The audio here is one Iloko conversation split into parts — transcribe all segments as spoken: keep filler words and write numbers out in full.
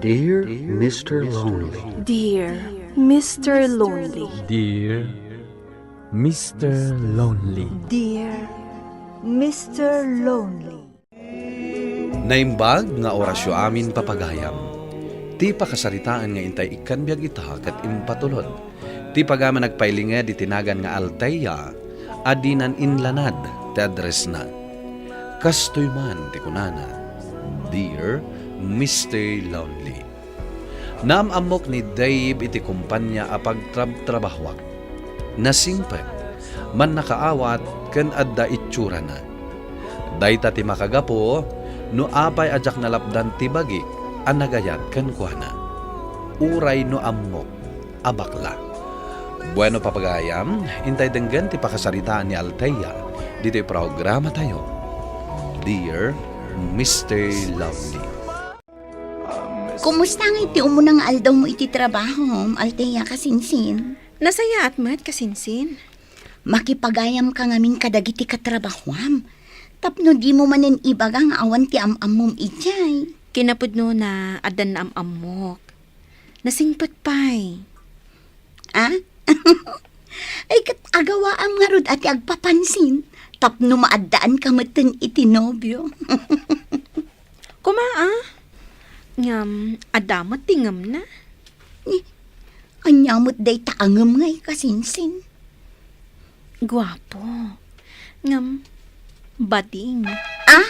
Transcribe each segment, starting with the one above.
Dear Mister Lonely. Dear Mister Lonely. Dear Mister Lonely. Dear Mister Lonely. Naimbag nga orasyo amin, papagayam. Ti pakasaritaan nga intay ikkan biag ita ket impatulod. Ti pagayam a nagpailinged iti nagan nga Althea a dinan inlanad ti addressna. Kastoy man ti kunana, "Dear Mister Lonely." Naam-ammok ni Dave iti kompania a pagtrabtrabahoak. Nasingpet, mannakaawat ken adda itsurana. Dayta ti makagapu no apay a diak nalapdan ti bagik a nagayat kenkuana. Uray no ammok a bakla. Bueno, papagayam, intay denggen ti pakasaritaan ni Althea ditoy programatayo, Dear Mister Lovely. Kumusta ngay ti umuna nga aldawmo iti trabahom, Althea, kasinsin? Nasayaat met, kasinsin. Makipagayamka ngamin kadagiti katrabahoam. Tapno dimo manen ibaga nga awan ti am-ammom idiay. Kinapudnona, addan naam-ammok. Nasingpet pay. Ah? Ay, ket agawaam ngarud a ti agpapansin tapno maaddaanka metten iti nobio. Koma, ah. Ngem, adda met ti ngemna. Ni, ania met dayta a ngem ngay, kasinsin? Guapo. Ngem, bading. Ah?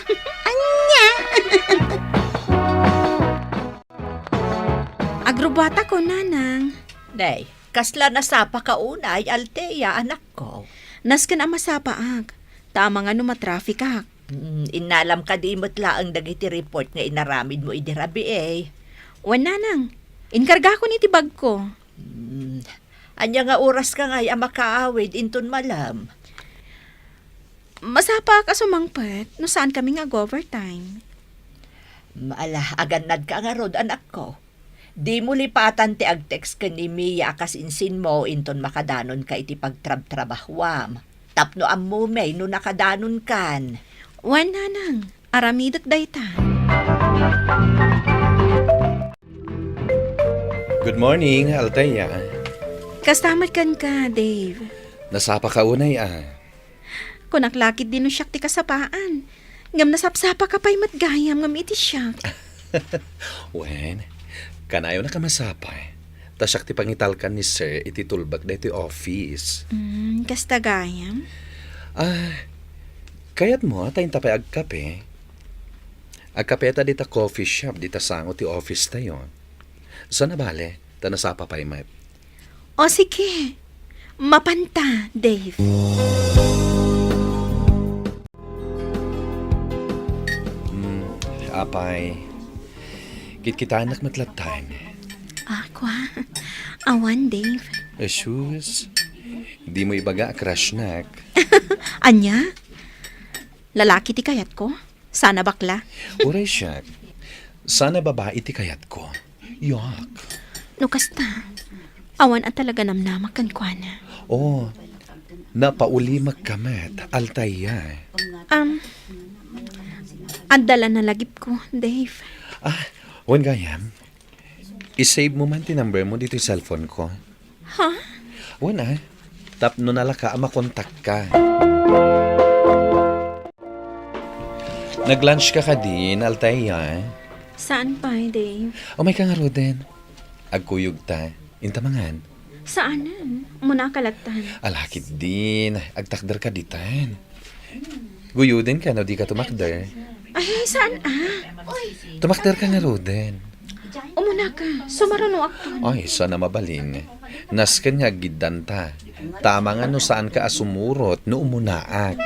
Ania? Agrubbuatako, nanang. Nay, kasla nasapaka unay, Althea, anakko? Nasken a masapaak, ta amangan no matrafikak. Mm, innalam kadi met laeng dagiti report nga inaramidmo idi rabii? Wen, nanang, inkargakon iti bagko. Mm, ania nga oraska ngay a makaawid inton malem? Masapaak a sumangpet no saankami nga ag-overtime. Ala, agannadka ngarud, anakko. Dimo lipatan ti ag-text ken ni Mia a kasinsinmo inton makadanonka iti pagtrabtrabahoam. Tapno ammomi no nakadanonkan. Wen, nanang, aramidek dayta. Good morning, Althea. Kasta met kenka, Dave. Nasapaka unay, ah. Kunak la ketdi no siak ti kasapaan. Ngem nasapsapaka pay met gayam ngem iti siak. Wen, kanayonaka masapay. Ta siak ti pangitalkan ni Sir iti tulbek daytoy office. Mm, kasta gayam? Ah, kayatmo ta inta pay agkape? Agkapeta dita coffee shop dita sango ti office tayo. Saan a bale, ta nasapa pay met. O sige, mapanta, Dave. Hmm, apay, kitkitaennak met lattan. Ah, kua? Awan, Dave. Asus, dimo ibaga a crushnak. Ania? Lalaki ti kayatko? Saan a bakla? Uray siak. Saan a babai ti kayatko. Yak. No kasta, awan a talaga namnamak kenkuana. Oh, napaulimekka met, Althea. Um, adda la nalagipko, Dave. Ah, wen gayam. I-save mo man ti number mo ditoy cellphone ko. Ha? Wen, ah. Tapno nalaka a makontakka. Nag-lunch ka kadin, Althea? Saan pay, Dave? Umayka ngaruden. Agkuyogta. Inta mangan. Saanen? Umunaka lattan. Ala ketdin. Agtakderka ditan. Guyudenka no dika tumakder. Ay, saan a? Tumakderka ngaruden. Umunaka, sumarunoakton. Ay, saan a mabalin. Nasken nga aggiddanta. Tama nga no saanka a sumurot no umunaak.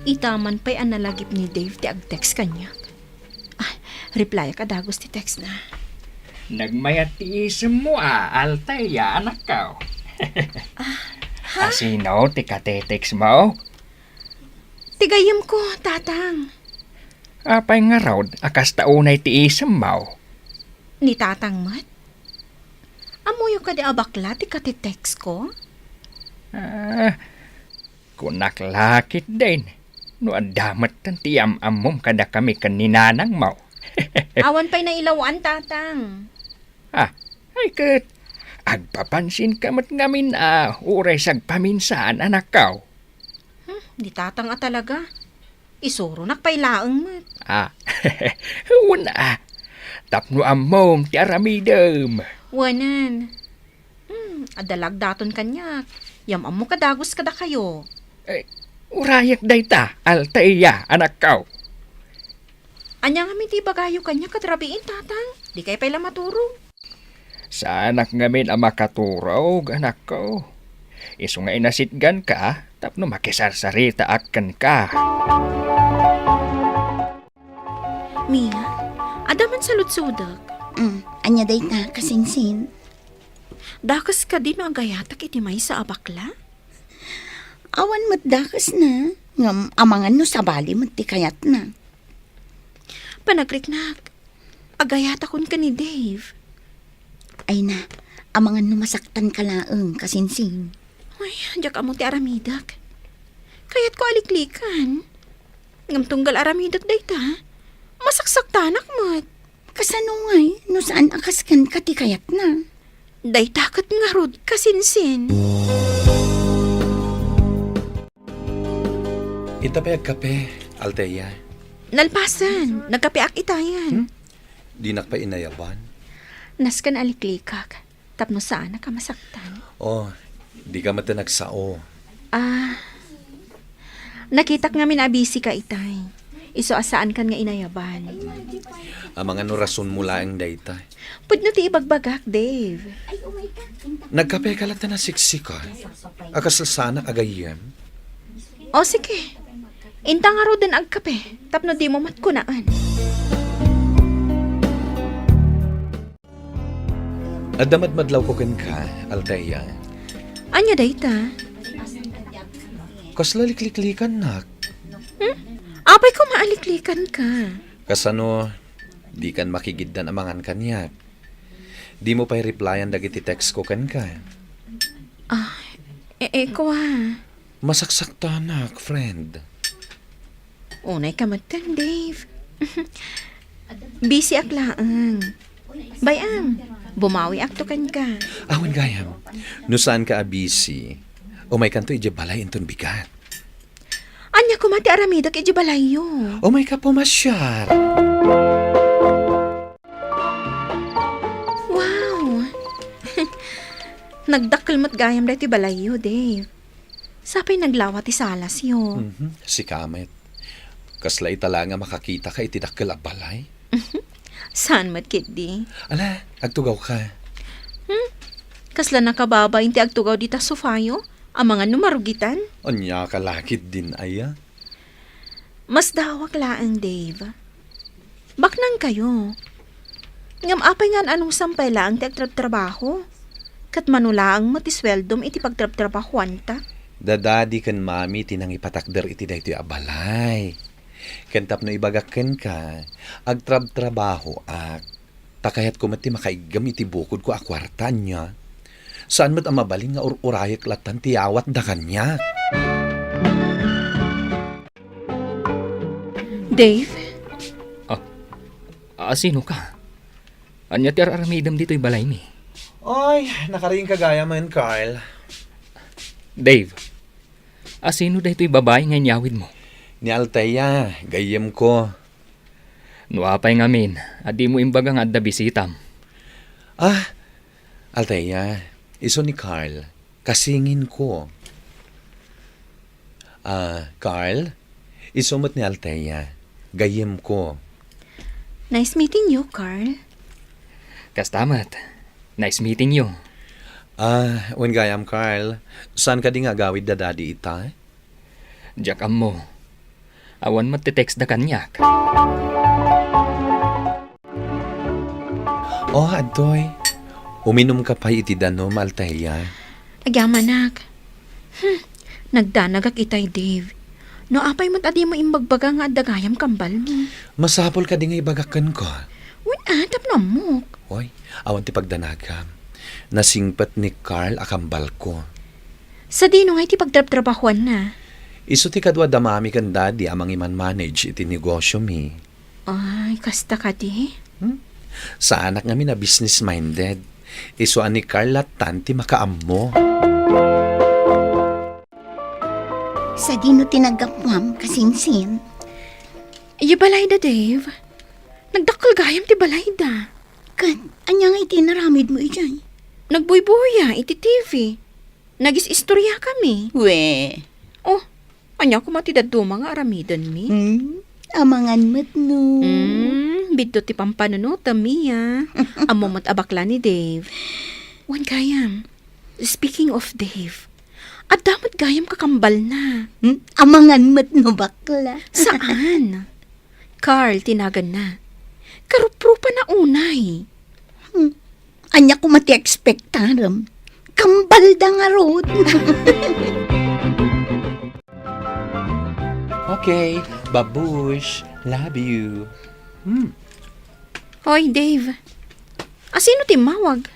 Ita man pay a nalagip ni Dave ti ag-text kaniak. Ah, replyak a dagus ti textna. Nagmayat ti isemmo a, Althea, anakko. Ah, ha? Asino ti kate-text mo? Ti gayyemko, Tatang. Apay ngarud a kasta unay ti isemmo? Ni Tatang met? Ammoyo kadi a bakla ti kate-text ko? Ah, kunak la ketdin. No adda met ti am-ammom kadakami ken ni nanangmo. Awan pay nailawan, Tatang. Ah, ay ket, agpapansinka met ngamin a uray sagpaminsan, anakko. Hmm, ni Tatang a talaga. Isuronak pay laeng met. Ah, wen a. Tapno ammom ti aramidem. Wenen. Hmm, adda lagdaton kaniak. Yam-ammok a dagus kadakayo. Eh, urayek dayta, Althea, anakko. Ania ngamin ti ibagayo kaniak ket rabiin, Tatang? Dikay pay la maturog. Saanak ngamin a makaturog, anakko. Isu nga inasitganka tapno makisarsaritaak kenka. Mia, adda man saludsodek. Mm, ania dayta, kasinsin? Dakes kadi no agayatak iti maysa a bakla? Awan met dakesna, ngem amangan no sabali met ti kayatna. Panagriknak, agayatakon ken ni Dave. Ay na, amangan no masaktanka laeng, kasinsin. Ay, diak ammo ti aramidek. Kayatko a liklikan. Ngem tunggal aramidek dayta, masaksaktanak met. Kasano ngay no saan a kas kenka ti kayatna? Dayta ket ngarud, kasinsin. Inta pay agkape, Althea? Nalpasen, nagkapeak itayen. Hmm? Dinak pay inayaban. Nasken a liklikak, tapno saanak a masaktan. Oh, dika met nagsao. Ah, nakitak ngamin a busy ka itay. Isu a saankan nga inayaban. Amangan no rasonmo laeng dayta. Pudno ti ibagbagak, Dave. Nagkape ka latta a nasiksika. A kasla saanak a gayyem? O, sige. Inta ngaruden agkape, tapno dimo met kunaan. Adda madmadlawko kenka, Althea. Ania dayta? Kasla likliklikannak. Hmm? Apay koma a liklikanka? Kasano, dikan makigiddan amangan kaniak. Dimo pay replyan dagiti text ko kenka. Ah, e-, eko a. Masaksaktanak, friend. Unay ka metten, Dave. Busy ak laeng. Bay-am, bumawiak to kenka. Awan gayam. No saan ka a busy, umay kanto idiay balay inton bigat. Ania koma ti aramidek idiay balayyo? Umay ka pumasiar. Wow! Nagdakkel met gayam daytoy balayyo, Dave. Sapay naglawa ti salasyo. Mhm, sika met. Kasla ita laeng a makakitaka iti dakkel a balay. Saan met ketdi? Ala, agtugawka. Hmm? Kasla nakababain ti agtugaw dita sofayo? Amangan no marugitan? Ania ka lakit din aya? Masdaawak laeng, Dave. Baknangkayo. Ngem apay nga an-anusam pay laeng ti agtrabtrabaho? Ket mano laeng met ti sueldom iti pagtrabtrabahoanta? Da Daddy ken Mommy ti nangipatakder iti daytoy a balay. Ken tapno ibagak kenka, agtrabtrabahoak. Ta kayatko met ti makaiggem iti bukodko a kuarta, ania? Saan met a mabalin nga ur-urayek lattan ti yawatda kaniak. Dave? Ah, asino ka? Ania ti ar-aramidem ditoy balaymi? Ay, nakariingka gayam, Carl. Dave, asino daytoy babai nga inyawidmo? Ni Althea, gayyemko. No apay ngamin a dimo imbaga nga adda bisitam? Ah, Althea, isu ni Carl, kasinginko. Ah, Carl, isu met ni Althea, gayyemko. Nice meeting you, Carl. Kasta met. Nice meeting you. Ah, wen gayam, Carl, saan kadi nga agawid da Daddy ita? Diak ammo. Awan met ti text da kaniak. Oh, adtoy. Uminumka pay iti danum, Althea? Agyamanak. Hmm, nagdanagak itay, Dave. No apay met a dimo imbagbaga nga adda gayam kambalmo? Masapul kadi nga ibagak kenka? Wen a, tapno ammok. Oy, awan ti pagdanagam. Nasingpet ni Carl a kambalko. Sadino ngay ti pagtrabtrabahoanna? Isu ti kadua da mami ken daddy a mangimanmanage iti negosyomi. Ay, kasta kadi? Hmm? Saanak ngamin a business-minded. Isu a ni Carl lattan ti makaammo. Sadino ti naggapuam, kasinsin? Iya balayda, Dave. Nagdakkel gayam ti balayda. Ket ania nga iti inaramidmo idiay? Nagbuybuya iti T V. Nagis-istoriakami. We. Oh, ania koma ti dadduma nga aramidenmi? Hmm? Amangan met no. Hmm, biddut ti pampanunotem, Mia. Ammo met a bakla ni Dave. Wen gayam, speaking of Dave, adda met gayam kakambalna. Hmm? Amangan met no bakla. Saan? Carl ti naganna. Karuprupanna unay. Hmm. Ania koma ti expectarem? Kambalda ngarud. Okay, babush, love you. Hmm. Hoy, Dave. Asino ti immawag?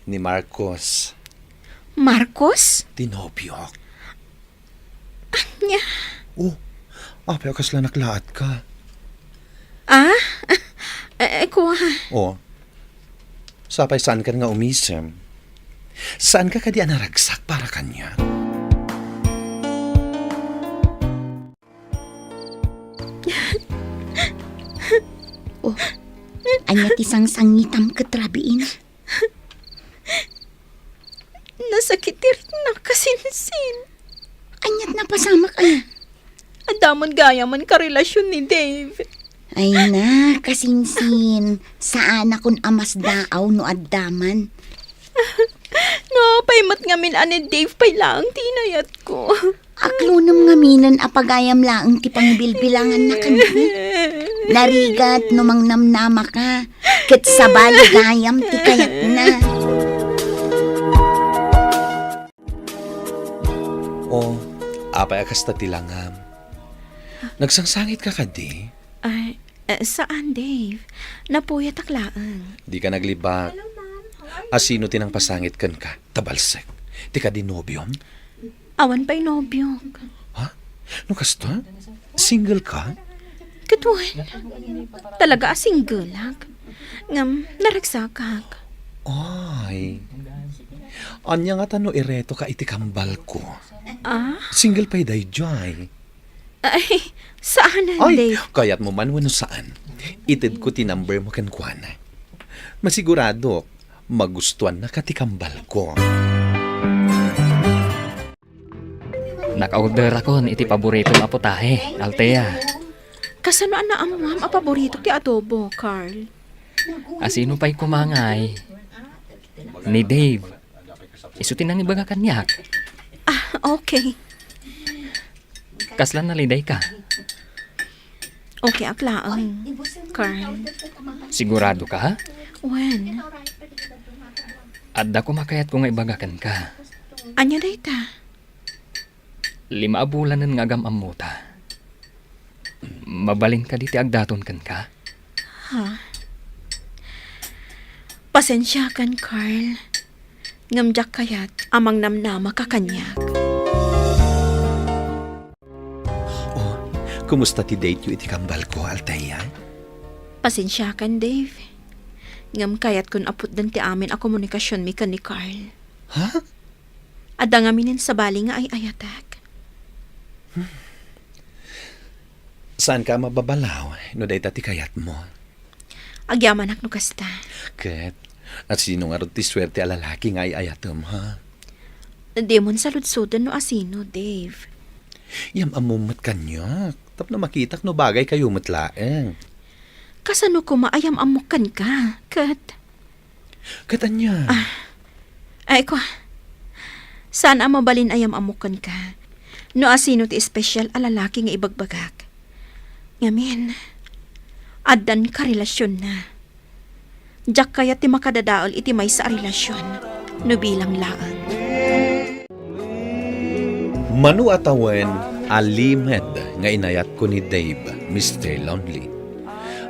Ni Marcos. Marcos? Ti nobiok. Ania? Oh, apay a kasla naklaatka? Ah? Eh, eh, kua. Oh, sapay saankan nga umisem. Saanka kadi a naragsak para kaniak? Oh, ania ti sangsangitam ket rabiin? Nasakit ti riknak, kasinsin. Aniat napasamak, aya? Adda met gayam a karelasion ni Dave. Ay na, kasinsin. Saanakon a masdaaw no adda man. No, apay met ngamin a ni Dave pay laeng ti inayatko. Aklonem ngaminen a pagayam laeng ti pangibilbilanganna kenni. Narigat no mangnamnamaka, ket sabali gayam ti kayatna. Oh, apay a kasta ti langam? Nagsangsangitka kadi? Ay, eh, saan, Dave. Napuyatak laeng. Dika naglibak. Asino ti nangpasangit kenka? Tabalsek. Ti kadi nobiom? Awan pay nobiok. Ha? No kasta? Single ka? Ket wen, talaga a singleak. Ngem, naragsakak. Ay. Ania ngata no iretoka iti kambalko? Ah? Single pay daydiay. Ay, saanen, Ay, Dave. Kayatmo man wenno saan. Itedko ti number mo kenkuana. Masiguradok, magustuannaka ti kambalko. Nakaorderakon iti paboritom a putahe, Althea. Kasano a naammoam a paboritok ti adobo, Carl? Asino pay koma ngay? Ni Dave. Isu ti nangibaga kaniak. Ah, okay. Kasla nalidayka? Okay ak laeng, Carl. Sigurado ka? Wen. Adda koma kayatko nga ibaga kenka. Ania dayta? Lima a bulanen nga agam-ammota. Mabalin kadi ti agdaton kenka? Ha? Pasensiakan, Carl. Ngem diak kayat a mangnamnamaka kaniak. Oh, kumusta ti date-yo iti kambalko, Althea? Pasensiakan, Dave. Ngem kayatkon a putden ti amin a komunikasionmi ken ni Carl. Ha? Adda ngaminen sabali nga ay-ayatek. Saanka a mababalaw no dayta ti kayatmo? Agyamanak no kasta. Ket, asino ngarud ti suerte a lalaki nga ay-ayatem, ha? Dimon saludsoden no asino, Dave. Yam-ammom met kaniak, tapno makitak no bagaykayo met laeng. Kasano koma a yam-ammok kenka, ket? Ket ania? Ah. Ay, kua. Saan a mabalin a yam-ammok kenka no asino ti espesyal a lalaki nga ibagbagak. Ngamin, addan karelasionna. Diak kayat ti makadadael iti maysa a relasion no bilang laeng. Mano a tawen, alimed nga inayatko ni Dave, Mister Lonely.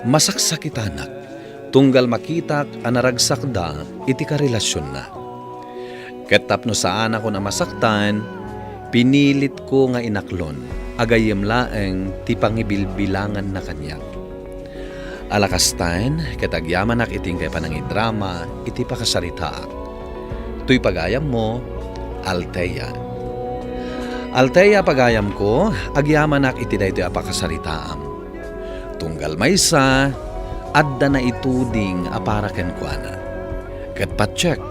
Masaksakitanak tunggal makitak a naragsakda iti karelasionna. Ket tapno saanakon a masaktan, pinilitko nga inaklon agayyem laeng ti pangibilbilanganna kaniak. Alakasten, ket agyamanak iti inkay panangidrama iti pakasaritaak. Toy pagayammo, Althea. Althea, pagayamko, agyamanak iti daytoy a pakasaritaam. Tunggal maysa, adda naituding a para kenkuana. Ket patiek,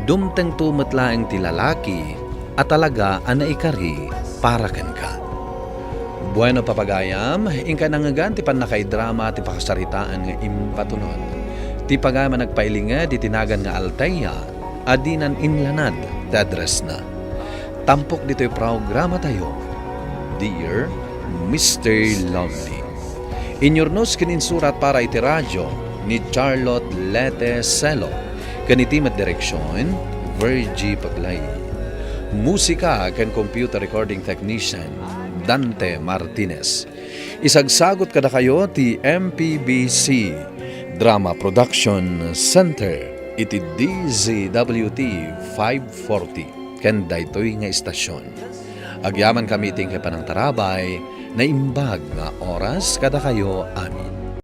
dumtengto met laeng ti lalaki a talaga a naikari para kenka. Bueno, papagayam, inka nangngegan ti pannakaidrama ti pakasaritaan nga impatunod. Ti pagayam a nagpailinged iti nagan nga Althea a dinan inlanad ti addressna. Tampok ditoy programatayo, Dear Mister Lovely. Inyurnos ken insurat para iti radio ni Charlotte Lete Celo, ken iti met direksion, Virgie Paglay. Musika ken computer recording technician, Dante Martinez. Isagsagut kadakayo ti M P B C Drama Production Center iti D Z W T five forty ken daytoy nga istasion. Agyamankami iti inkay panangtarabay, naimbag nga oras kadakayo amin.